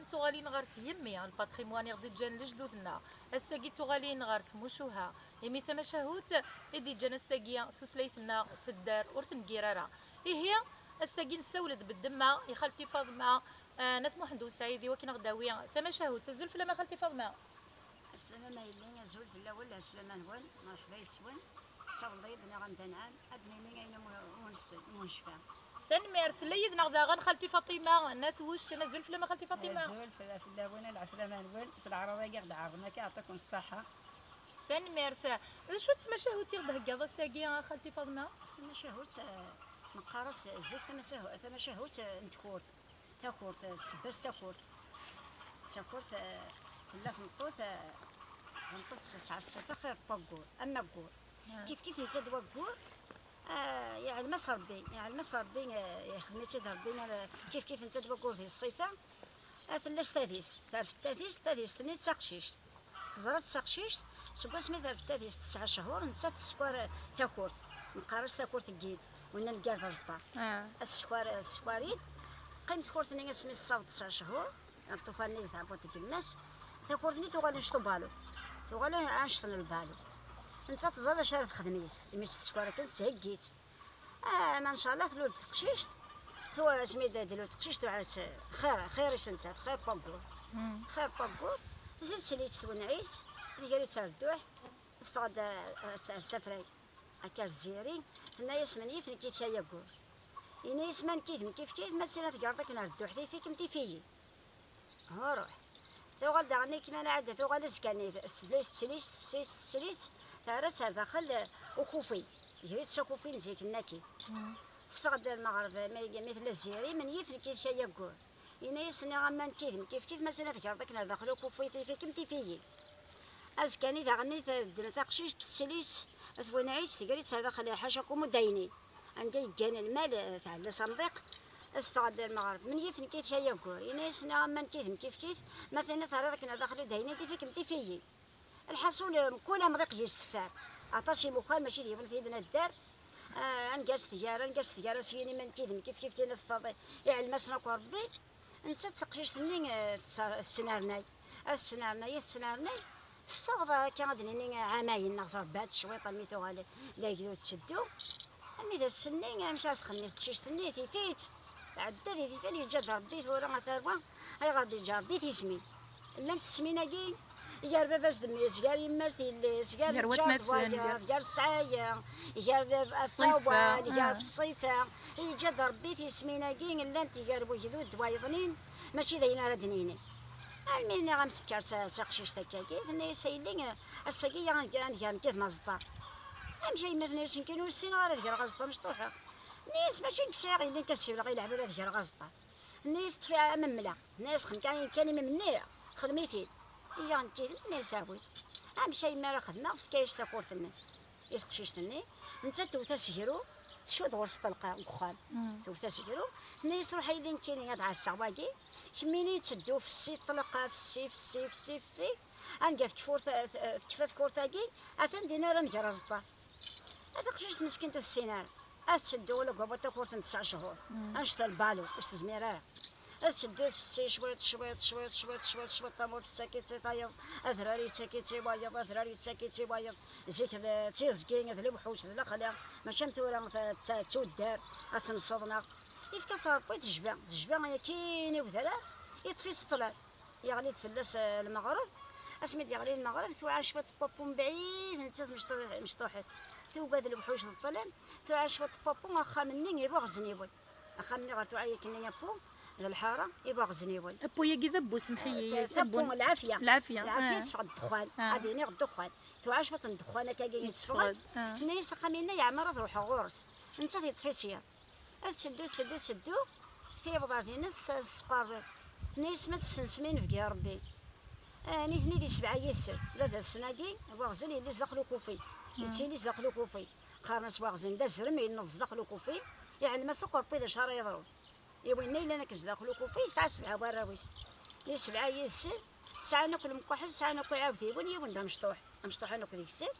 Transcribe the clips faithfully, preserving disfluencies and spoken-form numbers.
Tuɣalin ɣer tyemmi, lpatrimwan i ɣ-d-ǧǧan lejdud-nneɣ. Ass-agi tuɣalin ɣer tmucuha, imi tamacahut i d-ǧǧan ass-agi tutlayt-nneɣ tedder ur tengir ara. Ihi, ass-agi nessawel-d beddemma i xalti Faḍma, eh, n At Muḥend U Sɛid i wakken ad ɣ-d-tawi tamacahut. Azul fell-am a xalti Faḍma. Assalam a yelli, azul fell-awen, lɛeslama-nwen, merḥba yes-wen. Tessawleḍ-iyi-d neɣ anda nɛam, ad d-nini ayen umi ur necfa. Tanemmirt. Tella yid-neɣ daɣen xalti Faṭima n At Wuccen. Azul fell-am a xalti Faṭima. Azul fell-, fell-awen, lɛeslama-nwen, s leɛraḍ-agi i ɣ-d-ɛerḍen akka, yeɛṭikum ṣṣeḥḥa. Tanemmirt. D acu n tmacahut i ɣ-d-theggaḍ ass-agi a xalti Faḍma? Tamacahut, eh, neqqar-as zik tamacahu-, tamacahut, eh, n tkurt. Takurt, eh, sebbas takurt. Takurt, eh, tella tmeṭṭut, eh, tmeṭṭut tesɛa ṣṣifa xir n waggur, am waggur. Kif kif netta d waggur, eh, iɛlem-as Rebbi, iɛlem-as Rebbi, eh, ixdem-itt-id Rebbi, eh, kif kif netta d waggur di ṣṣifa, eh, tella s tadist, terfed tadist, tadist-nni d taqcict. Teẓra-tt taqcict, seg wasmi terfed tadist tesɛa cchur, nettat teskwar, eh, takurt. Neqqar-as takurt n yid, winna neggar d aẓeṭṭa. Ah. Ad teskwar, ad teskwar-id. Teqqim tkurt-nni asmi tessaweḍ tesɛa cchur, ṭṭufan-nni di tɛebbuḍt n yemma-s. Takurt-nni tuɣal anect ubalu. Tuɣal anect n lbalu. Nettat teẓra d acu ara texdem yis, imi tt-teskwar akken tettheggi-tt. Ah, ma ncallah tlul-d teqcict, tu-, asmi d-, d-tlul teqcict, tuɛa-tt xir, xir-is nettat, xir n waggur. Xir n waggur, tezzi tesli-tt twenneɛ-itt, tger-itt ar dduḥ, teffeɣ-d, ah, ar, ar safray, akka ar tziri, tenna-yas: "Menyif nekk yid-k ay aggur." Yenna-yas: "Ma nekk yid-m kif kif, ma ssina tegreḍ akken ar dduḥ, tif-ikem tif-iyi." Ruḥ. Tuɣal daɣen ikman ɛadda, tuɣal azekka-nni, tesla tettli-tt, tefsi-tt, tettli-tt, terra-tt ar daxel, eh, ukufi. Gri-tt s akufi n zik-nni akkin. Teffeɣ-d lmeɣreb, mi, mi tella tziri, menyif nekk yid-k ay aggur. Yenna-yas: "Nniɣ-am ma nekk yid-m kif kif, ma ssina tegreḍ akken ar daxel ukufi, tif-ikem tif-iyi." Azekka-nni daɣen teddem taqcict, tesli-tt, twenneɛ-itt, tger-itt ar daxel ḥaca kumudaynin. Anda yeggan lmal, eh, tɛella s amḍiq, teffeɣ-d lmeɣreb. Menyif nekk yid-k ay aggur. Yenna-yas: "Nniɣ-am ma nekk yid-m kif kif, ma tina terriḍ akken ar daxel udaynin, tif-ikem tif-iyi." Lḥaṣul, eh, mkul amḍiq yesteffer. Aṭas imukan, mačči d yiwen i t-id-nadder. Ah, anga s tgara, anga s tgara, s yini ma nekk yid-m kif kif, tina teffeɣ, iɛlem-asen akk Rebbi. Nettat teqcict-nni, eh, tettnernay. Ad tettnernay, ad tettnernay. Tessaweḍ akka ad d-nini ɛamayen neɣ tṛebba-tt cwiṭ, almi tuɣal d agdud tetteddu. Almi d ass-nni, amek ara txemmem teqcict-nni? Tif-itt. Tɛedda di tifal, yeǧǧa-d Rebbi tura a tarwa. Ayɣer d-yeǧǧa Rebbi tismin? Llant tesmin-agi, gar baba-s d mmi-s, gar yemma-s d yelli-s, gar lǧar d wayeḍ, gar ssɛaya, gar ṣṣifa, gar ṣṣifa. Yeǧǧa-d Rebbi tismin-agi llant gar wegdud d wayeḍnin, mačči d ayen ara d-nini. Almi nniɣ-am tekker s-, taqcict akkagi, tenna-yas: "A yelli, ass-agi ad nger nekk d-, d maẓeṭṭa." "Amek a yemma?" tenna-yas. "Nekkin ur ssineɣ ara ad greɣ aẓeṭṭa mecṭuḥa." Tenna-yas: "Mačči nekk sɛiɣ yelli nekk ad ssiwleɣ i leɛbad ad greɣ aẓeṭṭa." Tenna-yas: "Ṭṭef amemla." Tenna-yas: "Xdem kan, kan imemni, xdem-it-id." Ihi nekkin, tenna-yas: "Awi." "Amek a yemma ara xedmeɣ?" Tefka-yas takurt-nni i teqcict-nni, nettat tewwet asegru, tcudd ɣur-s ṭṭelqa deg uxxam. Tewwet asegru, tenna-yas: "Ruḥ a yelli nekkini ad ɛasseɣ wagi, kemmini tteddu fessi ṭṭelqa, fessi, fessi, fessi, fessi, anga tekfur ta-, t-, tekfa tkurt-agi, atan din ara nger aẓeṭṭa." A taqcict meskint ur tessin ara. Ad tetteddu ula deg wabu takurt n tesɛa cchur. Annect-a lbalu, ur s-tezmir ara. Ad tetteddu tfessi cwiṭ, cwiṭ, cwiṭ, cwiṭ, cwiṭ, cwiṭ, tamurt tessaki-tt i tayeḍ, adrar yettak-itt i wayeḍ, adrar yettak-itt i wayeḍ. Zik d tiẓgi, d lewḥuc, d lexla, mačči am tura ta-, ta-, d tuddar, ad tenseḍ neɣ. Yefka-tt Rebbi tejba, tejba akkin i wedrar, yeṭṭef-itt ṭṭlam. Yeɣli-d fell-as, eh, lmeɣreb. Asmi d-yeɣli lmeɣreb, tuɛa cwiṭ n wapu mebɛid, nettat mecṭuḥ-, mecṭuḥet. Tugad lewḥuc d ṭṭlam, tuɛa cwiṭ n wapu, axxam-nni ibuɣzen yiwen. Axxam-nni ɣer tuɛa yakkenni apu, d lḥara, ibuɣzen yiwen. Apu-yagi d abu, semḥ-iyi, eh, d abu n lɛafya. Lɛafya, lɛafya, ah, teffeɣ ddexxan. Ah. Ad iniɣ ddexxan. Tuɛa cwiṭ n ddexxan akkagi yetteffɣen. Yetteffɣen, ah. Tenna-yas axxam-inna yeɛmer ad ruḥeɣ ɣur-s. Nettat yeṭṭef-itt yiḍ. Ad teddu, teddu, teddu, tewweḍ ar din, ad s-, ad tesqerreb. Tenna-yas ma tessensem inebgi n Rebbi. Ah, nitni di sebɛa yid-sen. Baba-tsen-agi, waɣzen, yelli-s daxel ukufi. Yettili sdaxel ukufi. Qqaren-as waɣzen d azrem, yenneḍ sdaxel ukufi. Iɛlem-as akk Rebbi d acu ara yeḍrun. I winna yellan akken sdaxel ukufi, yesɛa sebɛa warraw-is. Di sebɛa yid-sen, sɛan akk lemkaḥel, sɛan akk iɛawdiwen, yiwen d amecṭuḥ. Amecṭuḥ-a akk deg-sen.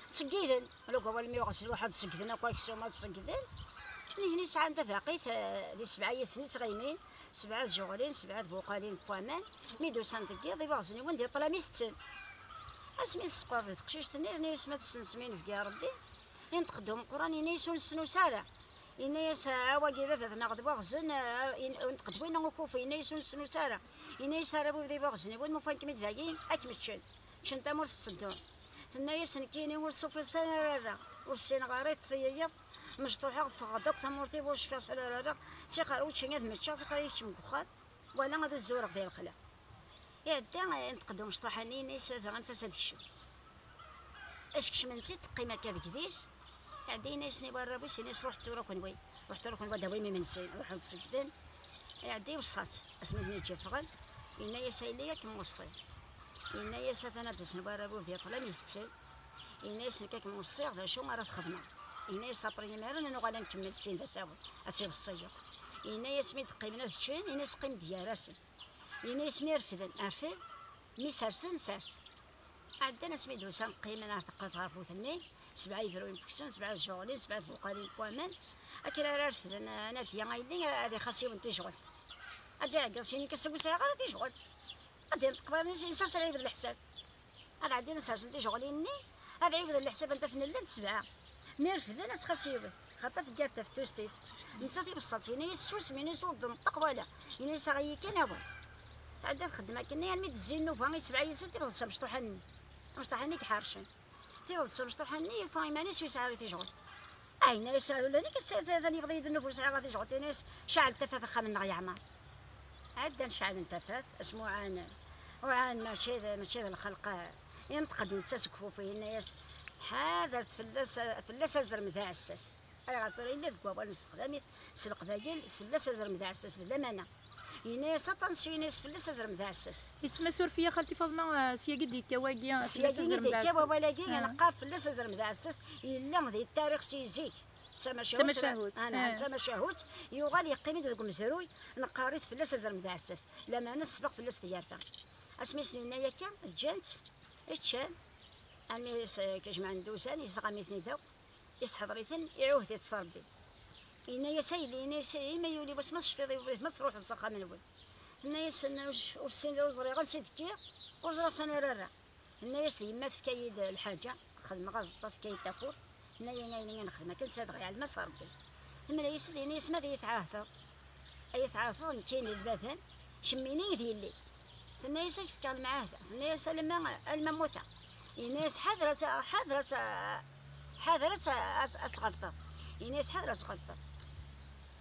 Tseggiden, ula deg wawal mi yuɣ s lwaḥ ad seggden akk aksum ad seggden. Nitni sɛan tabaqit, eh, di sebɛa yid-sen i ttɣimin, Sebɛa tjeɣlin, sebɛa tbuqalin n waman, mi d-usan deg yiḍ, iwaɣezniwen di ṭṭlam i tetten. Asmi tesqerreb teqcict-nni, tenna-yas: "Ma tessensem inebgi a Rebbi." Inṭeq-d umeqqran, yenna-yas: "Ur nessnus ara." Yenna-yas: "A wagi baba-tneɣ d waɣzen, a, in-, inṭeq-d winna ukufi." Yenna-yas: "Ur nessnus ara." Yenna-yas: "Arraw-iw d iwaɣezniwen, ma ufan-kem-id dagi, ad kem-ččen. Ččen tamurt tettedduḍ." Tenna-yas: "Nekkini ur ṣufeɣ s ara rarra, ur ssineɣ ara, iṭṭef-iyi yiḍ, mecṭuḥeɣ, ffɣeɣ-d akk tamurt-iw, ur cfiɣ s ara rarra, ttixer učči ad meččeɣ, ttixer ad keččem deg uxxam, wala ad ur zureɣ di lexla." Iɛedda, inṭeq-d umecṭuḥ-nni, yenna-yas: "Baba, anef-as ad kecmen." As kecmen-tt-id, teqqim akka deg yidis. Iɛedda yenna-yasen i warraw-is, yenna-yas: "Ruḥet tura kenwi, ruḥet tura kenwi ad d-tawim imensi, ruḥet ṣeggden." Iɛedda iweṣṣa-tt, asmi ten-iǧǧa ffɣen, yenna-yas: "A yelli, ad kem-weṣṣiɣ." Yenna-yas: "Atan ad d-asen warraw-iw di ṭṭlam i tetten." Yenna-yas: "Nekk ad kem-weṣṣiɣ d acu ara txedmeḍ." Yenna-yas: "Après imir-a ad nuɣal ad nkemmel sin d asawen." Ad tt-iweṣṣi yakk. Yenna-yas: "Mi d-qqimen ad ččen, yenna-yas: qim-d gar-asen." Yenna-yas: "Mi refden, rfed, mi sersen, sers." Ɛeddan asmi d-usan, qqimen ar teqqelt ɣer ufut-nni, sebɛa yebruyen n weksum, sebɛa tjeɣlin, sebɛa tbuqalin n waman, akken ara refden, a Nadya, a yelli, ad ixas yiwen tijɣelt. Ad d-iɛeggeḍ syin, akka seg ur sɛiɣ ara tijɣelt. Ad d-inṭeq baba-s, yessers lɛibed leḥsab. Ad ɛeddin ad sersen tijeɣlin-nni, ad ɛiwden leḥsab anda akken llant sebɛa. Mi refden, ad txas yiwet, xaṭer teggar tafettust-is. Nettat iweṣṣa-tt, yenna-yas: "Susem", yenna-yas: "Ur d-neṭṭeq wala." Yenna-yas: "Aɣ-iyi kan awal." Tɛedda txeddem akkenni armi d-zzin nnuba, i sebɛa yid-sent, tibḍes amecṭuḥ-nni. Amecṭuḥ-nni i iḥercen. Tibḍes amecṭuḥ-nni, yufa iman-is ur yesɛi ara tijɣel. Ah, yenna-yas: "Ula nekk s-, t-, t-, yebḍa-yi-d nnuba ur sɛiɣ ara tijɣel." Yenna-yas: "Ceɛl tafat, axxam-nneɣ yeɛmer." Ɛeddan ceɛlen tafat, asmi uɛan, uɛan mačči d, mačči d lxelq, eh, inṭeq-d netta seg ufufu, yenna-yas: "Ḥadret fell-as, fell-as azrem d aɛessas." Ayɣer tura yella deg wawal nessexdam-it s leqbayel, fell-as azrem d aɛessas d lamana. Yenna-yas: "Aṭansyu", yenna-yas, "fell-as azrem d aɛessas." Yettmasuref-iyi a xalti Faḍma, eh, syagi d-yekka wagi, eh, fell-as syagi azrem d d-yekka aɛessas. Wawal-agi, ah, neqqar fell-as azrem d aɛessas, yella di tarix si zik. D tamacahut, d tamacahut, ah, naɛam, ah, d tamacahut, yuɣal yeqqim-d deg umezruy, neqqar-it fell-as azrem d aɛessas. Lamana tesbeɣ fell-as tgerfa. Asmi s-nenna akka, ǧǧan-tt, ččan, armi s-, k-, jemɛen-d usan, yesɣam-iten-id akk, yesḥeḍer-iten, iɛuhed-itt s Rebbi. Yenna-yas: "A yelli", yenna-yas, "imi yuli wass ma tecfiḍ i webrid, ma truḥeḍ s axxam-nwen." Tenna-yas: "Ur, ur ssineɣ, ur ẓriɣ ansi d-kkiɣ, ur ẓriɣ sani ara rreɣ." Tenna-yas: "D yemma tefka-yi-d lḥaǧa, xedmeɣ aẓeṭṭa, tefka-yi-d takurt, tenna-yi ayen i nxedm akken, ttadɣ iɛlem-as Rebbi." Temla-yas-d, yenna-yas: "Ma ad iyi-tɛahdeḍ, ad iyi-tɛahdeḍ nekkini d baba-m, kemmini d yelli." Tenna-yas: "Ad k-fkeɣ lemɛahda." Tenna-yas: "Alamma, alamma mmuteɣ." Yenna-yas: "Ḥader ad t-, ḥader ad t-, ḥader ad t-, ad t-, ad tɣelṭeḍ." Yenna-yas: "Ḥader ad tɣelṭeḍ."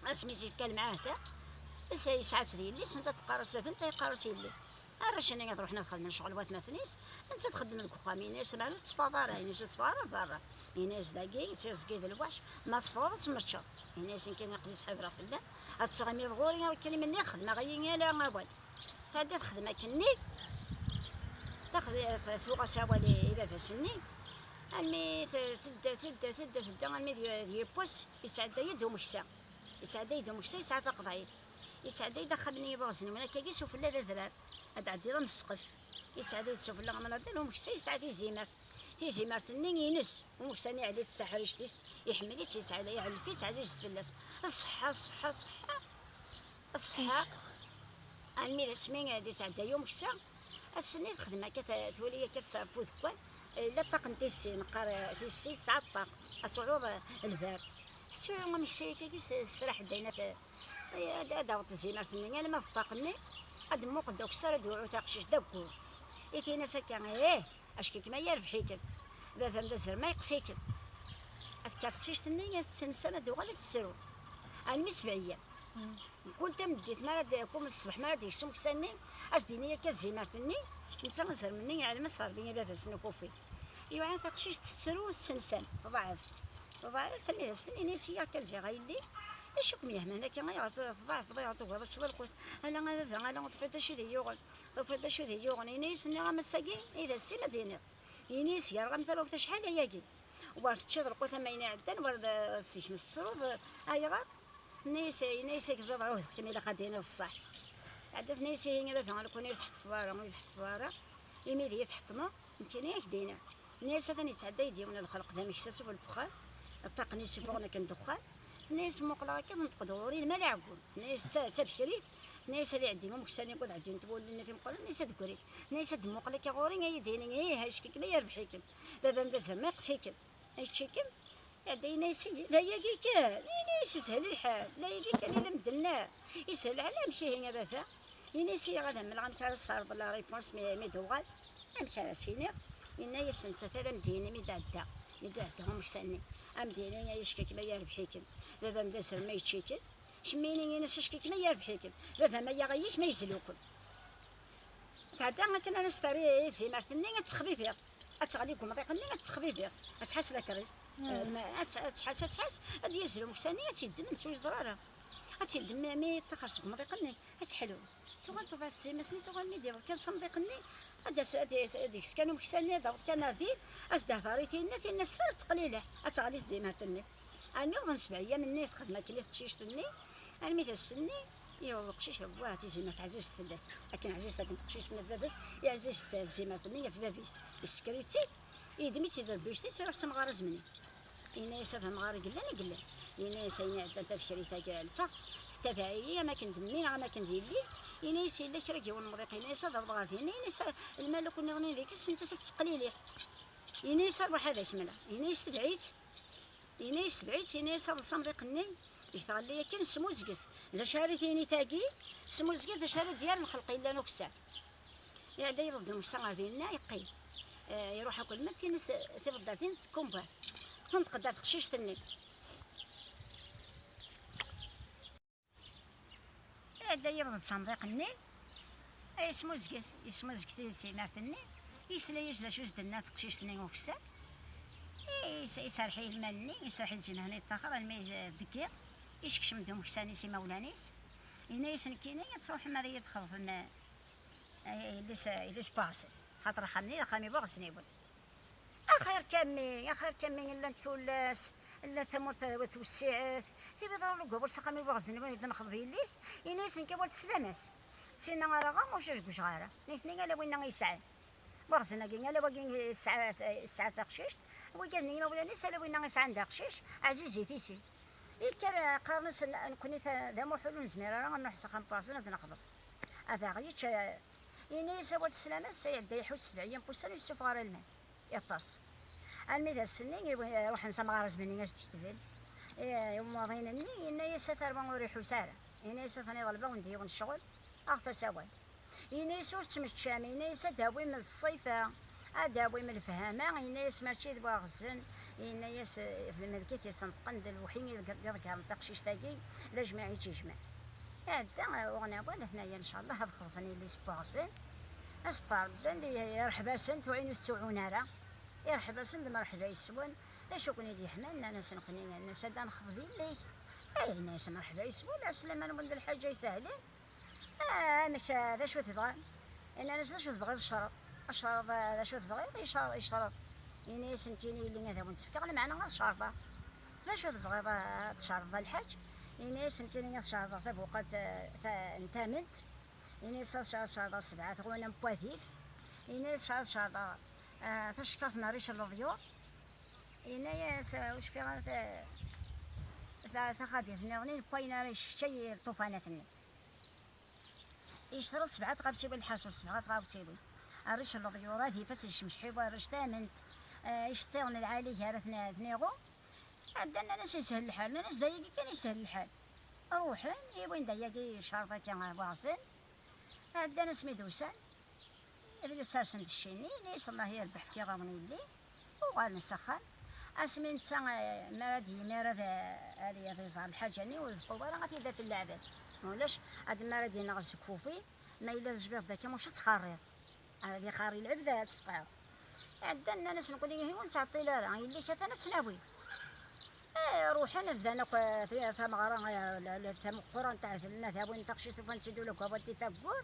Asmi s-yefka lemɛahda, yesɛa-tt d yelli-s, netta teqqar-as baba, netta yeqqar-as yelli. Arrac-nni ad ruḥen ad xedmen ccɣel watmaten-is, netta txeddem deg uxxam. Yenna-yas: "Ameɛna ur tetteffɣeḍ ara", yenna-s, "Ur tteffɣeɣ ara berra." Yenna-yas: "Dagi d tiẓgi d lweḥc, ma teffɣeḍ ad temmeččeḍ." Yenna-yas: "Nekkini aql-i sḥadreɣ fell-am, ad tettɣimiḍ ɣur-i, akken imenni xedmeɣ-iyi ala awal." Tɛedda texdem akkenni, taxd-, tuɣ-as awal i, i baba-s-nni, almi t-, tedda, tedda, tedda, tedda, almi d, d yiwwas, yesɛedda-yi-d umeksa. Yesɛedda-yi-d umeksa, yesɛa taqeḍɛit. Yesɛedda-yi-d axxam-nni iwaɣezniwen, akkagi sufella d adrar, ad d-ɛeddiḍ am ssqef. Yesɛedda-yi-d sufella am ladal, umeksa yesɛa tizimert. Tizimert-nni ines, umeksa-nni iɛelli-tt s taḥrict-is, iḥemmel-itt, yettɛala, iɛellef-itt, ɛzizet fell-as. D ṣṣeḥḥa, d ṣṣeḥḥa, d ṣṣeḥḥa. D ṣṣeḥḥa. Almi d asmi d-yettɛedday umeksa, ass-nni texdem akka, t-, twali akka f-, f udekkan, eh, la ṭṭaq n tissi, neqqar, eh, tissi tesɛa ṭṭaq, ad tɛuḍ, eh, lberr. Tettɛu ameksa akkagi, s-, tesraḥ-d ayen at-, eh, ad, ad d-taweḍ tzimert-nni, alma d ṭṭaq-nni, ad d-temmuqel d akessar, ad d-iɛu taqcict d aggur. I tin-as akka, ih, acki-kem ay irbeḥ-ikem. Baba-m d azrem ma yeqqes-ikem. Ad tekker teqcict-nni, ad tettnessam, ad d-tuɣal ad tettru. Almi sebɛa eyyam. Mkul tameddit, mi ara d-, kul ṣṣbeḥ mi ara d-yeksu umeksa-nni, ad s-d-yini akka tzimert-nni, netta azrem-nni iɛlem-as Rebbi i baba-s n ukufi. Yuɛan taqcict tettru, tettnessam, tḍeɛɛef. Tḍeɛɛef, almi d as-tenni, ini-as: "Yak a ziɣ a yelli, acu kem-yehman akka, ayɣer tḍeɛfeḍ, ayɣer tugiḍ ad teččeḍ lqut? Ala a baba, ala ur teẓriḍ d acu i d-iyi-yuɣen, ur teẓriḍ d acu i d-iyi-yuɣen." Ini-as: "Nniɣ-am ass-agi, i d ass-im ad d-iniɣ." Ini-as: "Gar ɣam tabawt acḥal ayagi. War teččiḍ lqut am ayen iɛeddan, war d, tekmeḍ tettruḍ, ayɣer?" Ini-as, ini-as: "Ak ẓẓaḍ ɛuhdeɣ-kem, ilaq ad d-tiniḍ ṣṣeḥ." Tɛedda tenna-as: "Ihi a baba, nekkni ur tḥeṭṭmeḍ ara, ur tḥeṭṭmeḍ ara, imi d iyi-tḥeṭṭmeḍ, nekkini ad k-d-iniɣ." Tenna-as: "Atan yettɛedday-d yiwen n lxelq d ameksa, sufella n wexxam, ṭṭaqen-is sufuɣen akken dexxan." Tenna-as: "Muqleɣ akka, tenṭeq-d ɣur-i lmal aɛeggun." Tenna-as: "D ta-, d tabekrit, Tenna-yas ad iɛeddi umeksa-nni akked ɛeddin tewwulin-nni timeqqranin, tenna-yas ad kkri. Tenna-yas ad d-muqel akka ɣur-i, ad yi-d-yini ih, acek-ikem ad yerbeḥ-ikem. Baba-m d azrem ma yeqqes-ikem. Yečč-ikem. Iɛedda yenna-yas d ayagi kan. Yenna-yas ishel lḥal. D ayagi kan i la medden-a. Ishel lḥal amek ihi a baba? Yenna-yas ihi ad am-mleɣ amek ara s-terreḍ la réponse mi, mi d-uɣal. Amek ara s-iniɣ? Yenna-yas nettat ad am-d-yini mi d-ɛedda. Mi d-ɛedda umeksa-nni. Ad am-d-yini ay acek-ikem ad yerbeḥ-ikem. Baba-m d azrem ma yečč-ikem. Kemmini-ines acek-ikem ad yerbeḥ-ikem. Baba-m ay aɣ-yik ma yezlu-kem. Tɛedda akken ara s-terr i tzimert-nni ad texbibiḍ. Ad teɣli deg umḍiq-nni ad texbibiḍ. Ad tḥas la crise. Ad tḥas, ad tḥas, ad tḥas, ad d-yezlu umeksa-nni, ad tt-yeddem, ur tt-yeẓri ara. Ad tt-yeddem mi, mi yeṭṭaxer seg umḍiq-nni, ad teḥlu. Tuɣal tuḍar tzimert-nni, tuɣal mi d-iwweḍ kan s amḍiq-nni, ad d-as-, ad d-, ad d-ikkes kan umeksa-nni, ad d-aweḍ kan ar din, ad s-d-hder i tinna, tinna s terret teqlileḥ, ad teɣli tzimert-nni. Armi wwḍen sebɛa yyam-nni txedem akken i teqcict-nni, armi d ass-nni yewweḍ uqcic, wah, tizimert ɛzizet fell-as. Akken ɛzizet akken teqcict-nni ɣef baba-s, i ɛzizet tzimert-nni ɣef baba-s. Yessker-itt-id, yeddem-itt-id ɣer bicti-s, iruḥ s amɣar azemni. Yenna-yas ad amɣar i yellan, i yellan. Yenna-yas ayen iɛeddan tabekrit-agi lfeɣ-tt, tettabaɛ-iyi am akken d mmi neɣ am akken d yelli. Yenna-yas yella kra n yiwen umḍiq, yenna-yas ad awḍeɣ ɣer dinna, yenna-yas lmaluk nniḍen deg-s nettat ad tettqliliḥ. Yenna-yas arwaḥ ad ak-mleɣ. Yenna-yas tebɛ-itt. Yenna-yas tebɛ-itt, yenna-yas aḍes amḍiq-nni deg tɣelli akken smuzget. D acu ara tini tagi? Smuzget d acu ara d-yerr lxelq yellan ukessar. Iɛedda yewweḍ-d umeksa ɣer dinna, yeqqim. Eh, iruḥ akk lmal, tin t-, tibeddatin tkumba. Tenṭeq-d ɣer teqcict-nni. Iɛedda yewweḍ-d s amḍiq-nni, yesmuzget, yesmuzget-d s imart-nni, yesla-yas d acu i s-d-tenna teqcict-nni ukessar. Is-, iserreḥ i lmal-nni, iserreḥ i tzimert-nni yeṭṭaxer almi i deggiɣ, isekcem-d umeksa-nni s imawlan-is. Yenna-yas nekkini ad truḥem ad iyi-d-xeḍfem, eh, yelli-s, yelli-s n Buɣzen, xaṭer axxam-nni d axxam i Buɣzen yewwin. Axir kammi, axir kammi, llant tullas, llant tamurt twessiɛet, tibid ɣer lgabur s axxam i Buɣzen, win i d-nexḍeb yelli-s, yenna-yas nekk awal teslam-as. Tinna ara ɣer, ur jejgujeɣ ara. Nitni ala winna i yesɛan. Buɣzen-agi, ala wagi tesɛa, tesɛa taqcict, wigad n yimawlan-is, ala winna i sɛan d aqcic, ɛzizit i sin. Yekker qqaren-as nekkni ta-, d amuḥul ur nezmir ara ad nruḥ s axxam n Buɣzen ad nexḍeb. Ad aɣ-yečč, eh, yenna-yas awal teslam-as, iɛedda iḥuss sebɛa yyam n wussan ur yessufeɣ ara lmal. Iṭṭes. Almi d ass-nni, iwi-, ruḥen s amɣar azemni as-d-ketben. I, i umwaḍin-nni, yenna-yas a tarwa ur iḥus ara. Yenna-yas atan iḍleb-awen-d yiwen ccɣel, aɣet-as awal. Yenna-yas ur ttmeččam, yenna-yas ad d-awim ṣṣifa, ad d-awim lefhama, yenna-yas mačči d Buɣzen, yenna-yas, eh, d lmelk i t-isenṭqen, d lewḥi i d-, d-iḍeggren taqcict-agi, d ajmiɛ i tt-ijemɛen. Iɛedda, eh, uɣen awal, atnaya, ncallah, ad xeḍfen yelli-s n Buɣzen. Asṭar, ddan di, irḥeb-asen, tuɣin ur tettɛun ara. Irḥeb-asen d mreḥba yes-wen. D acu ken-id-yeḥman? Nnan-as nekkni, nusa-d ad nexḍeb yelli-k. Ay, nnan-as mreḥba yes-wen, ɛeslama-nwen d lḥaǧa isehlen. Ah, amek, ah, d acu tebɣam? Nnan-as d acu tebɣiḍ ccreḍ? Ccreḍ, ah, d acu tebɣiḍ? Icreḍ, icreḍ. Yenna-yas nekkini yelli ad awen-tt-fkeɣ, lameɛna ad cerḍeɣ. D acu tebɣiḍ, ah, ad tcerḍeḍ a lḥaǧ? Yenna-yas nekkini ad cerḍeɣ tabuqalt, ah, ta-, n tament. Ini-as ad cerḍeɣ sebɛa tɣunam n wadif. Ini-as ad cerḍeɣ, ah, tacekkart n rric n leḍyur. Ini-as, ah, ur cfiɣ ara ta-, ta-, taxabit nniḍen n wayen ara yesseččay lṭufanat-nni. Yecreḍ sebɛa tɣawsiwin, lḥaṣul sebɛa tɣawsiwin. Rric n leḍyur, ad ifas yecmecḥiw, rric tament, ah, iceṭṭiḍen lɛali gar-asen ad ten-iɣu. Ɛeddan nnan-as yeshel lḥal, nnan-as d ayagi kan yeshel lḥal. Ruḥen, iwin-d ayagi yecreḍ akka ɣer Buɣzen. Ɛeddan asmi d-usan, ad sersen-d cci-nni, ini-as Allah yerbeḥ, fkiɣ-awen yelli, uɣalen s axxam. Asmi netta, eh, mi ara d-yimir ad, ad, ad iẓer lḥaǧa-nni, ur ibeqqu ara ad t-id-af leɛbad. Ma ulac, ad mi ara d-ineɣ seg ufufi, ma yella d jbiḍ d akka, maca ad txerriḍ. Ad ixerri lɛebd, ad tfeqɛeḍ. Ɛeddan, nnan-as nekkni ihi ur nettɛeṭṭil ara, yelli-k atan ad tt-nawi. Eh, ruḥen bdan akk, eh, tameɣra, eh, la, la, tameqqrant, ɛedlen ad awin taqcict, ufan-tt-id ula deg wawal di taggur.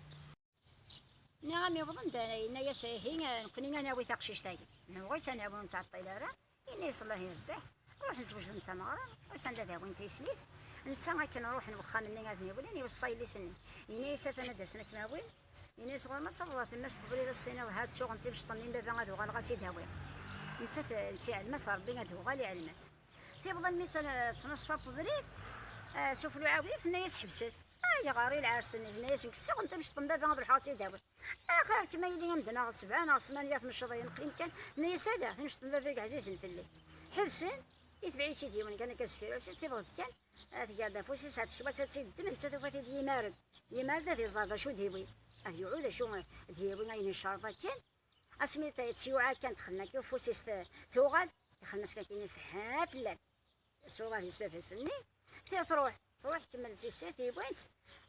Nniɣ-am iwḍen-d, yenna-yas ihi, eh, nekkni ad nawi taqcict-agi. Newɣi-tt ad nawi ur nettɛeṭṭil ara. Yenna-yas Allah yerbeḥ. Ruḥen swejden tameɣra, usan-d ad awin tislit. Netta akken ruḥen wexxam-nni ad ten-iwlin, iweṣṣa yelli-s-nni. Yenna-yas atan ad d-asen ad kem-awin. Yenna-yas ɣur-m ad tafeḍ ɣer tlemmast n ubrid ad s-tiniḍ ha tsuɣent imecṭen-nni n baba ad uɣaleɣ ad tt-id-awiɣ. Nettat, eh, d tiɛelmas Rebbi ad uɣal iɛelm-as. Tiweḍ almi tt-, ttnaṣfa n ubrid, eh, suflu ɛawed-it, tenna-yas ḥebset. Iɣer i lɛers-nni, tenna-yas: "Nekk ttaɣen tamecṭ n baba ad ruḥeɣ ad tt-id-awiɣ." "Axir kem a yelli, a medden-aɣ sebɛa neɣ tmanya tmecḍiyin qqim kan." Tenna-yas: "Ala, tamecṭ n baba-k ɛzizen fell-i." Ḥebsen, itbeɛ-itt-id yiwen kan akka zeffir-is, tibɣed kan ad tger-d afus-is, ad tekwa, ad tt-id-teddem, netta tufa-t-id yimareg. Yimareg ad iẓer d acu d-iwi. Ad yuɛu d acu d-yawi ayen icerḍ akken. Asmi t-, tt-yuɛa kan, texdem akka ufus-is, t-, tuɣal, ixdem-as kan akin-is ha fell-am. Ṣṣura di sbaba-s-nni, ti-, truḥ, truḥ, tkemmel tessirt, yewwi-tt,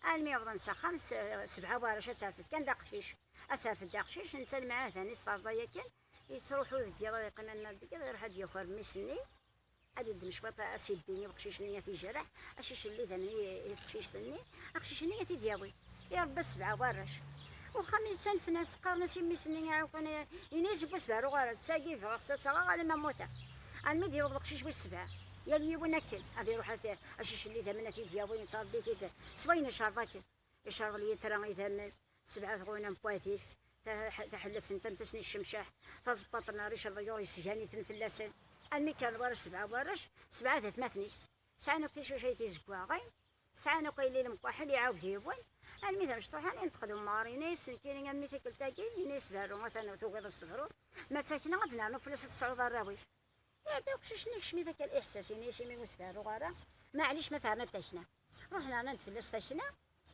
almi wwḍen s axxam, s-, sebɛa warrac ad terfed kan d aqcic. Ad terfed d aqcic, netta lemɛahda-nni s terẓa yakan, yettruḥu deg yiḍ, yeqqim alma deg yiḍ, iruḥ ad d-yaker mmi-s-nni, ad iddem cwiṭ asibbi i uqcic-nni, ad t-ijreḥ, acic-nni d amen i, i teqcict-nni, aqcic-nni ad t-id-yawi. Iṛebba sebɛa warrac. Uxxam yettanfen-as, qqaren-as i mmi-s-nni: "Aɛukan, ini-as seg wasebɛa ar uɣaraz, d tagi bɣiɣ ad tt-aɣeɣ alamma mmuteɣ." Almi d-yewweḍ uqcic wis sebɛa, yal yiwen akken, ad iruḥ ad t-, acic-nni d amen ad t-id-yawi, yettṛebbi-t-id s wayen icerḍ akken. Icerḍ lyitra idammen, sebɛa tɣunam n watif, ta-, taḥellebt n tamt-is n ccemcaḥ, taẓebbaṭ n rric, ad yuɣ yesgan-iten fell-asen. Almi kkren warrac sebɛa warrac, sebɛa d atmaten-is. Sɛan akk ticucay tizeggaɣin, sɛan akk ayla lemkaḥel iɛawed yiwen. Almi d amecṭuḥ-a, inṭeq-d umɣar, ini-as: "Nekkini a mmi tikkelt-agi", ini-as, "berru, atan tugiḍ ad s-tebruḍ. Ma d takna ad d-nernu fell-as ad tesɛuḍ arraw-ik." Iɛedda uqcic-nni, ikcem-it akka liḥsas, ini-as: "Imi ur s-berruɣ ara, maɛlic ma terna-d takna." Ruḥen rnan-d fell-as takna,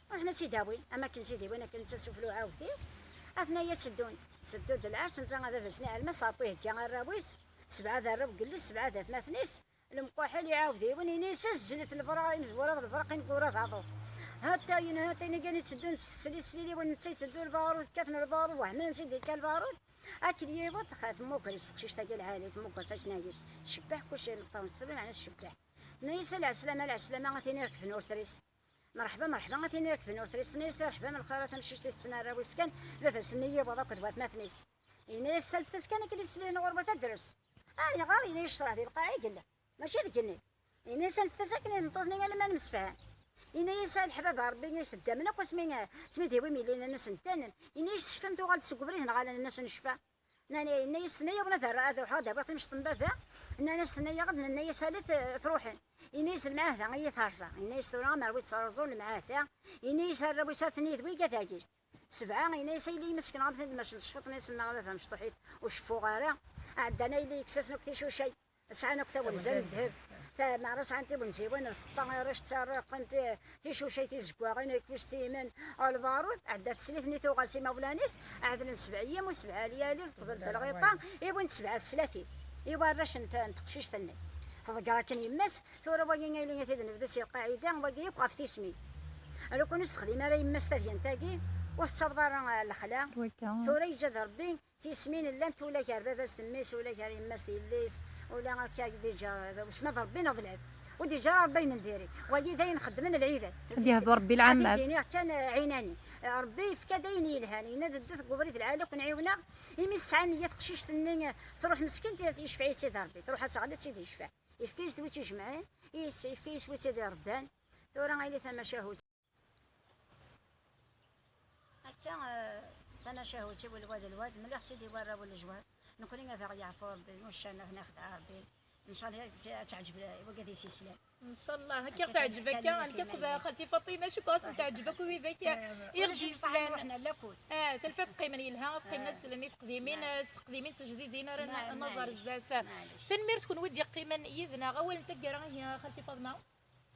ruḥen ad tt-id-awin, am akken tt-id-iwin akken netta d sufella uɛawed-iw. Atna-ya tteddun, tteddun-d lɛers, netta a baba-s-nni Ɛelmas, Ṛebbi ihegga arraw-is, sebɛa d arraw n yelli-s, sebɛa d atmaten-is, lemkaḥel iɛawed yiwen, ini-as: "Azlet lebra-, imezwura d lebraq, ineggura d aḍu." Hatayen, hatayen, igan itteddun s teslit, sliliwen, netta itteddu lbarud, kkaten lbarud, wehmen ansi d-yekka lbarud. Akken yiweḍ, xa, temmuger-is teqcict-agi lɛali, temmuger takna-is, tcebbeḥ kulci, imeṭṭawen s trin, ɛni tcebbeḥ. Tenna-yas: "A lɛeslama, a lɛeslama, a tin irekben ur tris. Merḥba, merḥba, a tin irekben ur tris." Tenna-yas: "Rrḥba m lxir a tamcict itetten arraw-is kan, baba-s-nni yiweḍ akked watmaten-is." Yenna-yas: "Salfet-as kan akken i d-slin ɣur-wat ad d-tres." "Ayɣer?" Yenna-yas: "Ccṛeɛ di lqaɛa i yella, mačči deg-nni." Yenna-yas: "Anfet-as akken i tmeṭṭut-nni alamma nemsefham." Yenna-yas: "A leḥbab n Ṛebbi, i teddamen akk asmi, asmi d-iwim yelli-nnes n ddanen." Yenna-yas: "Tecfam tuɣal-d seg ubrid neɣ ala?" Nnan-as: "Necfa." Nnan-, yenna-yas: "Tenna-yawen ad rra-, ad ruḥeɣ ad awiɣ timceṭ n baba." Nnan-as: "Tenna-yaɣ-d", nenna-yas: "Alet, eh, truḥen." Yenna-yas: "Lemɛahda i yi-terẓa." Yenna-yas: "Tura amer wi tettruẓun lemɛahda." Yenna-yas: "Arraw-is aten-id wigad-agi." Sebɛa, yenna-yas: "Ay yelli, ma sekneɣ-am-ten-id, ma cen-, tecfuḍ?" Nnan-as: "Nneɣ a baba mecṭuḥit, ur ceffuɣ ara." Ɛeddan ay yelli, yekkes-asen akk ticucay. Sɛan akk tawenza n ddheb. Ta-, meɛra sɛan tiwenziwin, lfeṭṭa, arrac ttarraqen, ti-, ticucay tizeggaɣin, ikustimen, lbarud. Ɛedda teslit-nni tuɣal s imawlan-is, ɛedlen sebɛa yim u sebɛa lyali, teqbel-d lɣiṭa, iwin-d sebɛa teslatin i warrac n t-, n teqcict-nni. Tḍegger akken yemma-s, tura wagi ay yelli ad t-id-nebdu si lqaɛida, wagi yakk ɣef tismin. Lukan ur s-texdim ara yemma-s tadyant-agi, ur tettaweḍ ara, eh, lexla. Tura yeǧǧa-d Ṛebbi, tismin llant ula gar baba-s d mmi-s, ula gar yemma-s d yelli-s, ula akka i d-yeǧǧa, d usma d Ṛebbi neɣ d lɛebd. Ur d-yeǧǧa ara Ṛebbi ayen n diri. Wagi d ayen xeddmen lɛibad. Ad yehdu Ṛebbi lɛamad. Ad d-iniɣ kan, eh, ɛinani. Eh, Ṛebbi yefka-d ayen yelhan. Yenna-d: "Ddut deg ubrid lɛali, ad ken-ɛiwneɣ." Imi tesɛa nniya teqcict-nni, eh, truḥ meskint, yecfeɛ-itt-id Ṛebbi. Truḥ ad teɣli, ad tt-id-yecfeɛ. Yefka-yas-d wi tt-ijemɛen, yes-, yefka-yas wi tt-id-iṛebban. Tura ay yelli tamacahut. Akka, eh, tamacahut-iw lwad lwad, mliɣ-tt-id i warraw n lejwad. Nekkni ad aɣ-yeɛfu Ṛebbi, uccen ad nexdeɛ Ṛebbi. Ncallah ad teɛǧeb i wigad i s-yeslan. Ncallah, akka teɛǧeb akka, nekk akked xalti Faṭima, cukkeɣ ad sen-teɛǧeb akk i widak i ɣ-d-yeslan. Ah, talfa ad qqimen yelha, ad qqimen ad slen i teqdimin, eh, s teqdimin d tejdidin ara n-, naẓer zdat. Tanemmirt kunwi d-yeqqimen yid-neɣ. Awal n taggara, ihi, xalti Faṭima?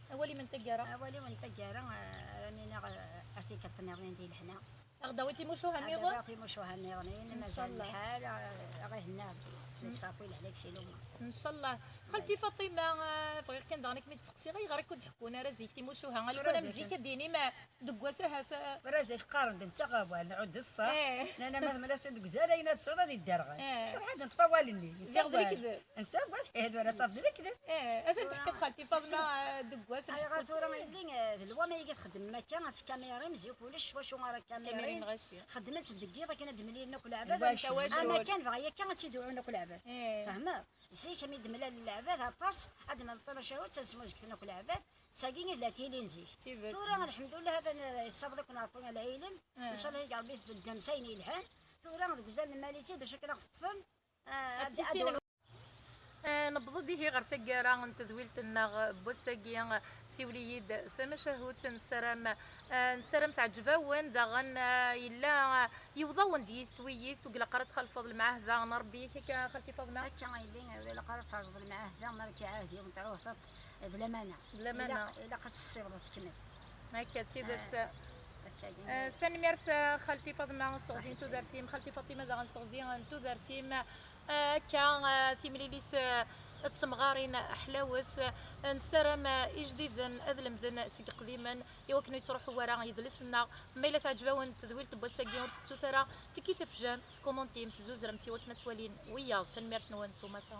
Awal-im n taggara? Awal-iw n taggara, eh, ara m-iniɣ, eh, ar tikkelt nniḍen di lehna. Ad aɣ-d-tawiḍ timucuha nniḍen? Ad aɣ-d-tawiḍ timucuha nniḍen, mazal lḥal, eh, ad aɣ-ihenni Ṛebbi. Nekk ṣafi lehlak si luma. Ncallah. Xalti Faṭima, eh, bɣiɣ kan daɣen ad kem-id-seqsiɣ, ayɣer i ken-ḥekkun ara zik timucuha? Alukan am zik ad d-inim, eh, deg wass ahat, eh, tura zik qqaren-d netta awal, nɛudd ṣṣeḥ. Eh. Nnan ma tmel-as deg uzal, ayen ad tesɛuḍ ad idderɣel. Eh. Ruḥ ad neṭṭef awal-nni. Ziɣ d lekdeb. Netta awal, eh, tura ṣaf d lekdeb. Eh, atan teḥka-d xalti Faḍma, eh, deg wass n ayɣer tura ma yelli, eh, d lwa ma yigi txeddmem akka s kamirin, zik ulac s wacu ara kamirin. Kamirin ɣaci. Xeddment deg yiḍ akken ad d-mlilen akk leɛbad. Ama kan bɣa akka ad tt-id-uɛun akk leɛbad. Eh. Fehmeḍ? Zik mi d-mlalen leɛbad aṭas, ad d-mlalen tamacahut, ad smuzgten akk leɛbad, d tagi i d la tili n zik. Tura, lḥemdullah, atan, eh, yessaweḍ-iken Ṛebbi lɛilem. Eh. Ncallah, ig Ṛebbi tbeddem s ayen yelhan. Tura, deg uzal n lmal-is, bac akken ad ɣ-teṭṭfem, eh, ad, ad, ad tissinem. Eh, newweḍ-d ihi ɣer taggara n tedwilt-nneɣ n wass-agi. Siwel-iyi-d tamacahut, nessaram, eh, nessaram teɛǧeb-awen, daɣen, eh, yella, eh, yewweḍ-awen-d yiswi-is, ur ilaq ara ad txalfeḍ lemɛahda n Rebbi, yak akka, xalti Faḍma? Akka a yelli, ur ilaq ara ad terẓeḍ lemɛahda, ma ara k-iɛahed yiwen tɛuhdeḍ d lamana. D lamana. Ilaq, ilaq ad tessiwḍeḍ tekmel. Akka, d tidet. Eh, akka, eh, tanemmirt, eh, xalti Faḍma s teɣzi n tudert-im, xalti Faṭima daɣen s teɣzi n tudert-im. Eh, akka, eh, timlilit, eh, d temɣarin ḥlawet. Eh, nessaram, eh, ijdiden ad lemden seg iqdimen, i wakken ur yettruḥu wara yidles-nneɣ. Ma yella teɛǧeb-awen tedwilt n wass-agi, ur tettut ara tekki tafejjant, tkumuntim, tezzuzrem-tt i wakken ad twalin wiyaḍ. Tanemmirt-nwen s umata.